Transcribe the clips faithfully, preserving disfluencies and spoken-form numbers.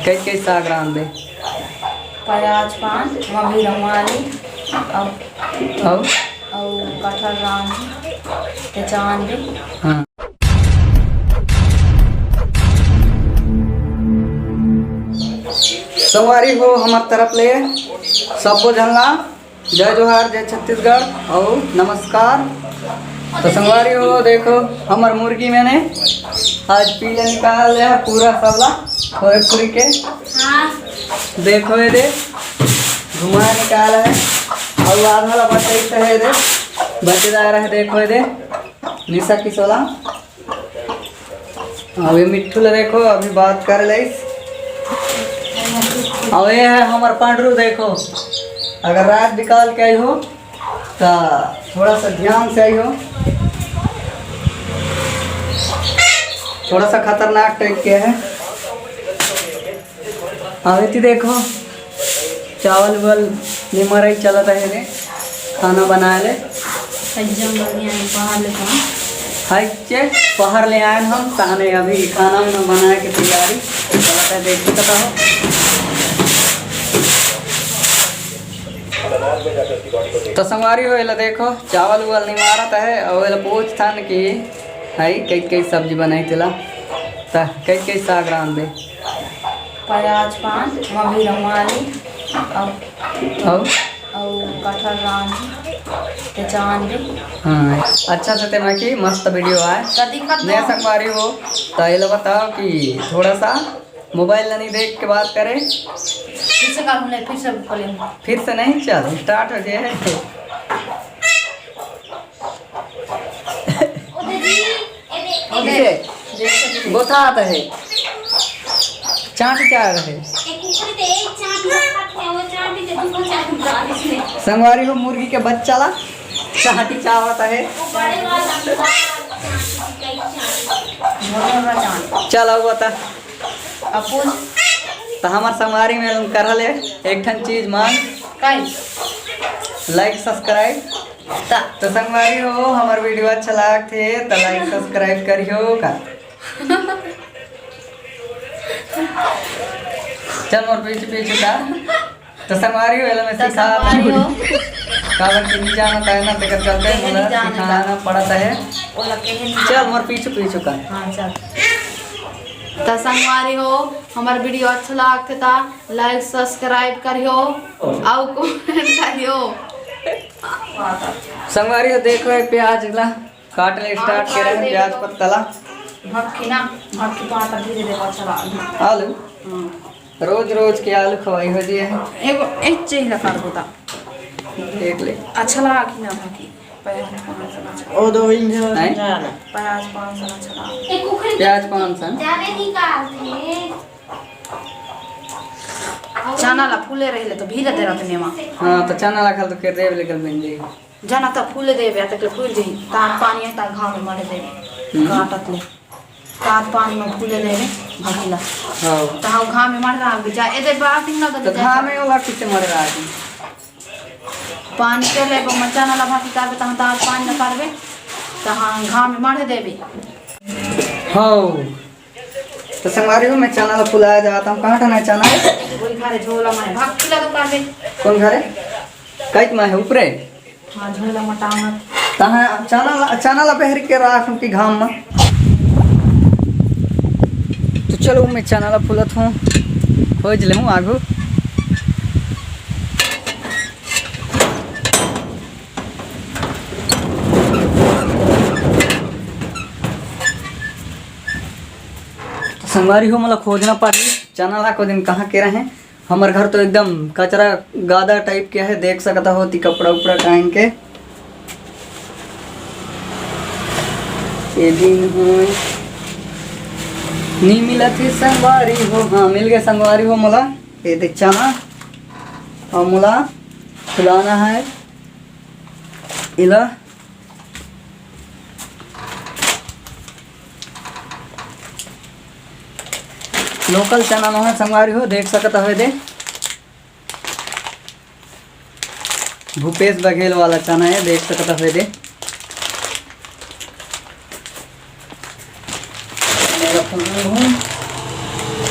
कई कई साग रांधे? प्याज पान, मम्मी रमवाली, अउ अउ अउ कटहल रांधे, ते चांद। हाँ। संगवारी हो, हमर तरफ ले सब्बो झन ला जय जोहार, जय छत्तीसगढ़ अउ नमस्कार। तो संगवारी हो, देखो हमर मुर्गी मैंने आज पीला निकाल लिया पूरा सबला खोए पूरी के। हाँ। देखो ये दे, घुमा निकाल है। अउ आधा ला बचाई तो है दे, बचेदार है। देखो ये दे, निशा की सोला। अउ ये मिट्ठू ला देखो, अभी बात कर लेस। अउ ये है हमर पांडरू, देखो, अगर रात निकाल के आई हो, तो थोड़ा सा ध्यान से आई हो, थोड़ा सा खतरनाक टाइप के है। अउ एती देखो, चावल उवल निमरई चलत हे रे, खाना बनाए ले। एकदम बढ़िया है, बाहर ले खाना। हाय चे, बाहर ले आए हम, ताने अभी खाना उना बनाए के तैयारी चलत हे, देखी पता हो। तो संगवारी हो, एला देखो, चावल उवल निमारत हे, अउ एला पूछथन कि हई कई कई सब्जी बनाई तेला, त कई कई साग रांध दे। प्याज पान, मम्मी रमवाली, अउ अउ अउ कटहल रांधी, ते चांद। हाँ, अच्छा से तेमा की मस्त वीडियो आए। कदी खत्म। नया संगवारी हो, त एला बताओ कि थोड़ा सा मोबाइल ला नहीं देख के बात करे। फिर से कर, हमने फिर से खोले। फिर से नहीं, चल, स्टार्ट हो जाए। ओ दीदी, ए दे, ए दे। किसे? देखो दीदी। बोथा आता है। चांटी चाह रहे। ए कुकुर दे, एक चांटी खात है, वो चांटी दे, दूगो चांटी डाल इसमें। संगवारी हो, मुर्गी के बच्चा ला चांटी चाहत है। वो बड़े वाला, चांटी, कई चांटी। बड़े वाला चांटी। चल, अब बता। अब पूछ। त हमर संगवारी में करल एक ठन चीज मांग। काई? लाइक, सब्सक्राइब। त तो संगवारी हो, हमर वीडियो अच्छा लागथे त लाइक, सब्सक्राइब करियो का। चल मोर पीछू पीछू का। तो संगवारी हो, एला मैं तो सिखा संगवारी हो। काबर के नहीं जाना था ना, तेकर चलते नहीं, मोला नहीं जाना सिखाना था। पड़ता है। ओला कहे नहीं चल, जाना। मोर पीछू पीछू का। हाँ, चल। तो संगवारी हो, हमार वीडियो अच्छा लागथे ता लाइक, सब्सक्राइब करियो, अउ कमेंट करियो। संगवारी हो, देखो ये प्याज ला काट ले, स्टार्ट हाँ, करे हैं, प्याज पत्ता ला। भक्की ना, भक्की पाता धीरे धीरे अच्छा लागथे। आलू। हाँ। रोज रोज के आलू खवाई हो जी है। एगो एक चीज ला कर बता। देख ले। अच्छा लगा कि ना बाकी? प्याज पान सन अच्छा। ओ दो इंजन हैं? जाना। प्याज पान सन अच्छा लगा। प्याज पान सन। जाने निकाल थे। चना ला फूले रहिले तो भीरे दे रहते नेमा। हाँ, तो चना ला खाल तो के देव लेकर बन जाई। जना त फूले देबे, तक ले फूल जही। तार पानी है, तार घाम में मरे देबे। हम्म। काटत ले। तार पानी में फूले देबे, भगीला। हाँ। त हम घाम में मर रहा, जा, ए दे बात ही ना तो तो जा। घाम में वाला किसे मर रहा है? पानी के ले, मचा ना लभा की करबे, तहाँ तार पानी ना करबे, तहाँ घाम में मरे देबे। हाँ। तो संगवारी हो, मैं चना ला फुलाया जाता हूँ। कहाँ टना है चना? वही घरे झोला में, भाग खिला दो करबे। कौन घरे? कई में है, ऊपरे? हाँ, झोला मटावत। तहाँ चना ला, चना ला पहर के राख कि घाम में। तो चलो, मैं चना ला फुलत हूँ, खोज ले हूँ आगू। तो संगवारी हो, मोला खोजना पड़ी चना ला, को दिन कहाँ के रहे। हमर घर तो एकदम कचरा गादा टाइप के है, देख सकता हो ती कपड़ा उपड़ा टांग के। ये दिन हो नी मिलत हे संगवारी हो। हाँ, मिल गए संगवारी हो मोला। ये दे चना और मोला फुलाना है इला। लोकल चना नोहे संगवारी हो, देख सकत हवे दे, भूपेश बघेल वाला चना है, देख सकत हवे दे। मेरा फोन में हूँ।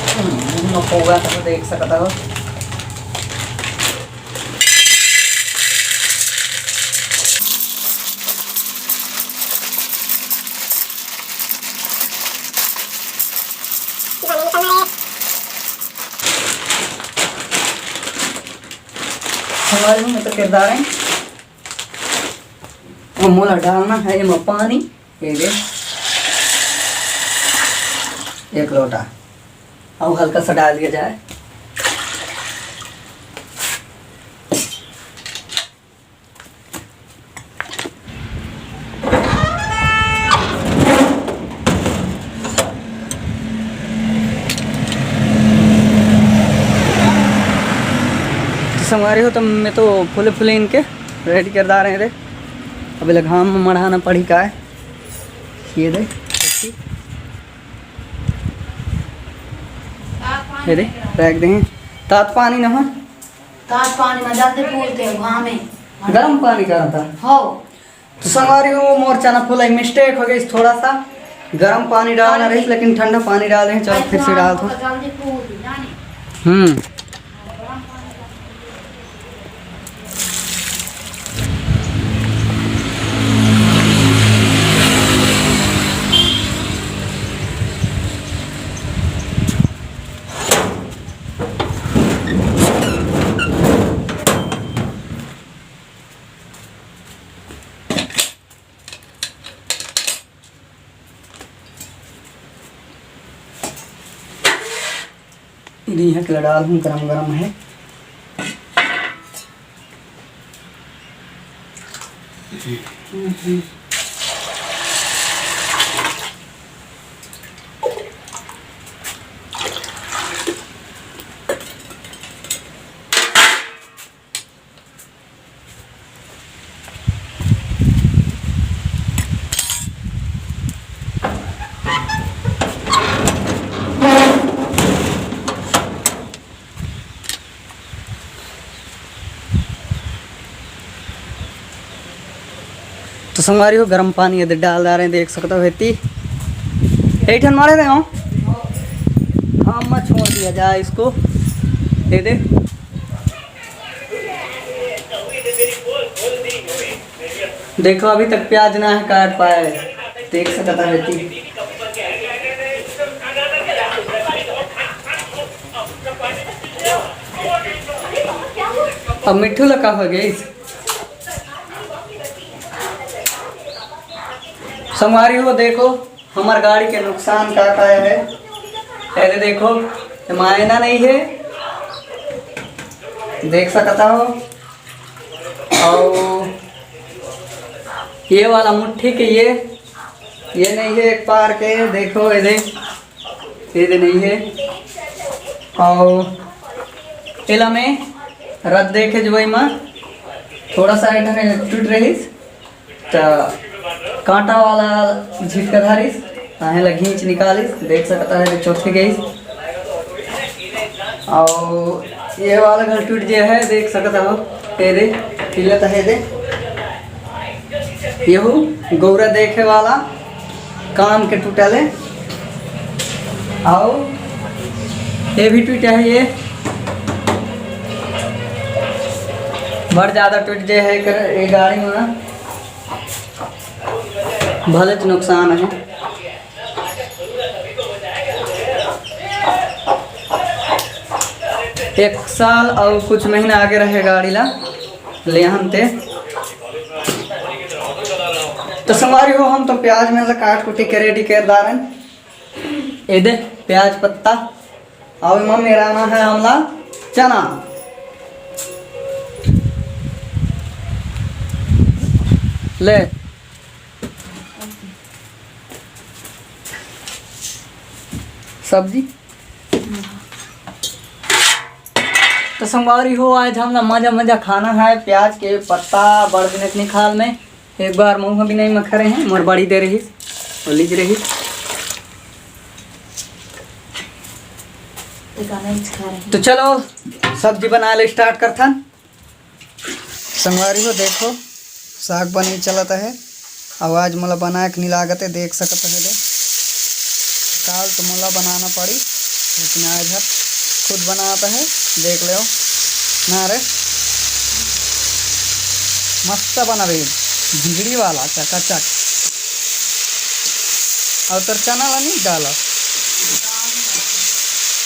हम्म, होगा तो देख सकता हो। हमारे में तो किरदार है, और मोला डालना है एमा पानी। ये दे, एक लोटा, और हल्का सा डाल दिया जाए। तो संगवारी हो, तो मैं तो फूले फूले इनके रेडी कर दा रहे थे। अब एला घाम में मढ़ाना पड़ी का है। ये दे, ये दे, रख दे। तात पानी न हो, तात पानी में जाते फूलते हैं घामे। गरम पानी करता। हो। तो संगवारी हो, मोर चना फूला मिस्टेक हो गई थोड़ा सा, गरम पानी डालना रही, लेकिन ठंडा पानी डाल रहे हैं। चलो फिर से डाल दो। जल्दी फूल जाने। हम्म। इहाँ के डाल हूँ, गरम गरम है। तो संगवारी हो, गरम पानी ये दे डाल रहे हैं, देख सकते हो। हेती एक ठन मारे दे हो। हाँ, मत छोड़ दिया जाए इसको। ये दे। देखो, अभी तक प्याज ना है काट पाए, देख सकता है कि अब मिट्ठू लगा हो गई। संगवारी हो, देखो, हमार गाड़ी के नुकसान का का है। पहले देखो, एमा आईना नहीं है, देख सकता हो। और ये वाला मुट्ठी के ये, ये नहीं है, एक पार के देखो, ये दे, ये दे नहीं है। और एला में रद्द देखे जो एमा थोड़ा सा एक ठन टूट रहीस, त कांटा वाला झिटका धारिस, ताहे ला घींच निकालिस, देख सकता है, चोथे गईस। और ये वाला घर टूट गया है, देख सकता हो, ये दे, हिलत है दे। यहू गौरा देखे वाला काम के टूटल है। और ये भी टूटा है, ये बड़ ज्यादा टूट गया है कर, ये गाड़ी में भले तो नुकसान है। एक साल और कुछ महीना आगे रहे गाड़ी ला, ले हम ते। तो संगवारी हो, हम तो प्याज में ला काट कुटी के रेडी कर दारन। ए दे प्याज पत्ता, और एमा मेराना है हमला चना। ले सब्जी। तो संगवारी हो, आज हमला मजा मजा खाना है, प्याज के पत्ता बड़ दिन निकाल में। एक बार मऊहा भी नहीं मखरे हैं, मोर बड़ी दे रही और लीज रही। तो चलो सब्जी बनाए ले स्टार्ट करथन। संगवारी हो देखो, साग बने चलत है। आवाज मोला बनाए के नहीं लागत है, देख सकत है दे। काल तो मोला बनाना पड़ी, लेकिन आज हर खुद बनाता है, देख लो ना रे, मस्त बना रही, बिजली वाला चकाचक। और तोर चना ला नहीं डाला,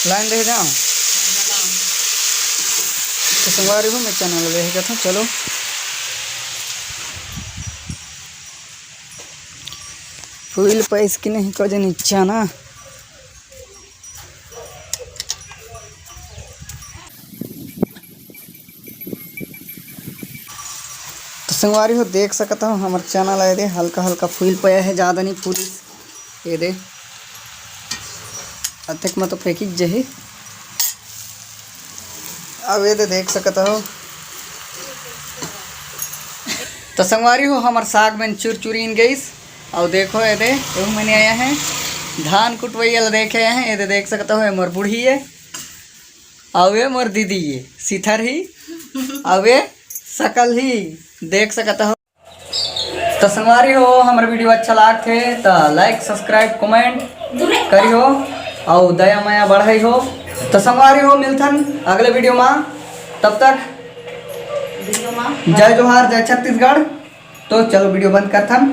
लाइन दे जाओ। तो संगवारी हो, मैं चना ला दे जाता हूँ। चलो, फूल पैस की नहीं को जनी चना। तो संगवारी हो, देख सकत हो, हमर चना ला एदे हल्का हल्का फूल पया है, ज़्यादा नहीं फूलिस। एदे अतेक में तो फेंकिच जही। अब एदे देख सकत हो, तो संगवारी हो, हमर साग में चुरचुरीन गईस। और देखो एदे, एहू मने आया है, धान कुटवैया ला देखे आया है। एदे देख सकत हो, ये मोर बूढ़ी है, अउ ये मोर दीदी ये सिथर ही, अउ ये सकल ही, देख सकत हो। तो संगवारी हो, हमर वीडियो अच्छा लागथे त लाइक, सब्सक्राइब, कमेंट करिहो, अउ दया मया बढ़ाई हो। तो संगवारी हो, मिलथन अगले वीडियो मा, तब तक जय जोहार, जय छत्तीसगढ़। तो चलो, वीडियो बंद करथन।